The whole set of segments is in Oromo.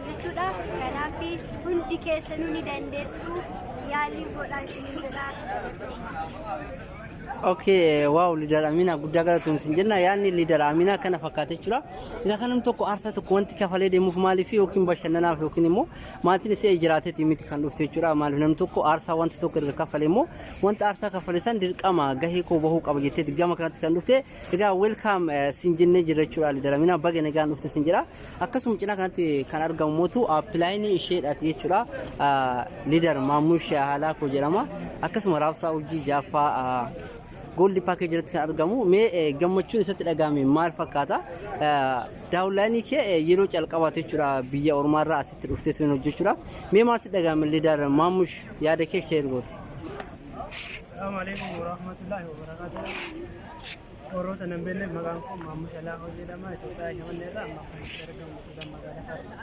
Jechuudha. Kanaaf hundi keessanuu ni dandeessu. Yaalii godhaa isiniin jedha. Okay, wow, Leader Amina, guddaa galatoom isin jenna. Yaadni Leader Amina kana fakkaata jechuudha. Isa kan namni tokko aarsaa tokko wanti kafalee deemuuf maaliif yookiin bashannanaaf yookiin immoo maatiin isee jiraateeti miti kan dhufte jechuudha. Maaliif namni tokko aarsaa wanta tokko erga kafalee immoo wanta aarsaa kafale san dirqama gahee koo bahuu qaba jetteeti gama kanatti kan dhufte. Egaa welcome sin jennee jirra jechuudha. Leader Amina, baga nagaan dhufte sin jedha. Akkasuma cinaa kanatti kan argamu mootu upline isheedhaati jechuudha. Leader Maamush Halaakoo jedhama. Akkasuma raabsaa urjii jaaffaa gold package irratti kan argamu. Mee gammachuun isatti dhagahame maal fakkaata? Downline kee yeroo calqabaatu jechuudha biyya ormaarraa asitti dhuftee sun hojjechuudhaaf. Mee maal sitti dhagahame, Leader Maamush? Yaada kee share goote? Assalamu alaikum warahmatullahi wabarakatuh. Warroota nan beekneef maqaan koo Maammush Alaafoo jedhama. Itoophiyaa Shamanne irraa amma kan itti argamu Suudaan magaalaa Kaartuu.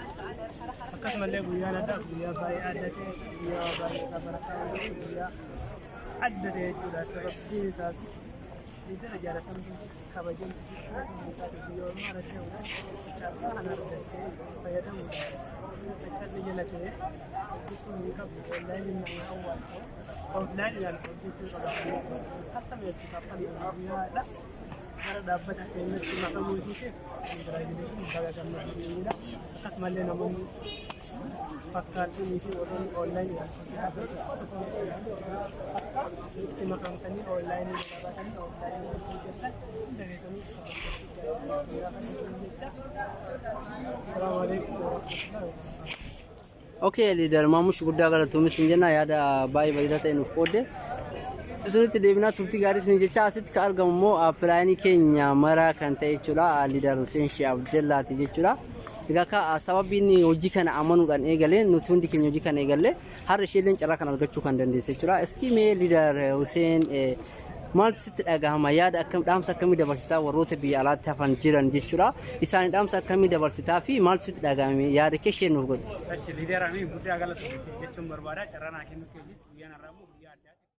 Akkasumallee guyyaan addaa guyyaa baay'ee adda ta'e, guyyaa baay'ee irraa barataa jiru, guyyaa adda ta'e jechuudha. Sababni isaas leader jaalatamtuu kabajamtuu isaatiif biyya ormaa irratti ta'uudhaan carraa kana argattee fayyadamuudhaan caccabni jala ta'e hojjechuu hin qabu. Online nama awwaalcha. Offline hojjechuu qaba. Kaffalame kaffalame guyyaadha. Gara dhaabbata keenyatti makamuu isiitiif congratulation, baga gammadanii jedha. Akkasumallee namoonni fakkaatanii fi warroonni online akka itti makamtanii online dalagatanii online hojjetan hunda keessanii jecha. Asalaamu alaikum warahmatullahi wabarakatuh. Okay, Leader Maamush, guddaa galatoomis sin jenna, yaada baay'ee bareedaa ta'e nuuf qoodde. Isinitti deebinaa, turtii gaarii isin jecha. Asitti kan argamu immoo upline keenya maraa kan ta'e jechuudha. Leader Hussein Shee Abdellaati jechuudha. Egaa ka sababii inni hojii kana amanuudhaan eegalee nuti hundi keenya hojii kana eegalle har'a isheelleen carraa kan argachuu kan dandeesse jechuudha. Iski mee Leader Hussein, maaltu sitti dhagahama? Yaada akkam, dhaamsa akkamii dabarsitaa warroota biyya alaatti hafan jiran jechuudha? Isaan dhaamsa akkamii dabarsitaa fi maaltu sitti dhagahame? Yaada kee share nuuf godhu. Ashi, Leader Amin, guddaa galatoomsi jechuun barbaada carraa naa kennuu keetiif. Guyyaan har'aa immoo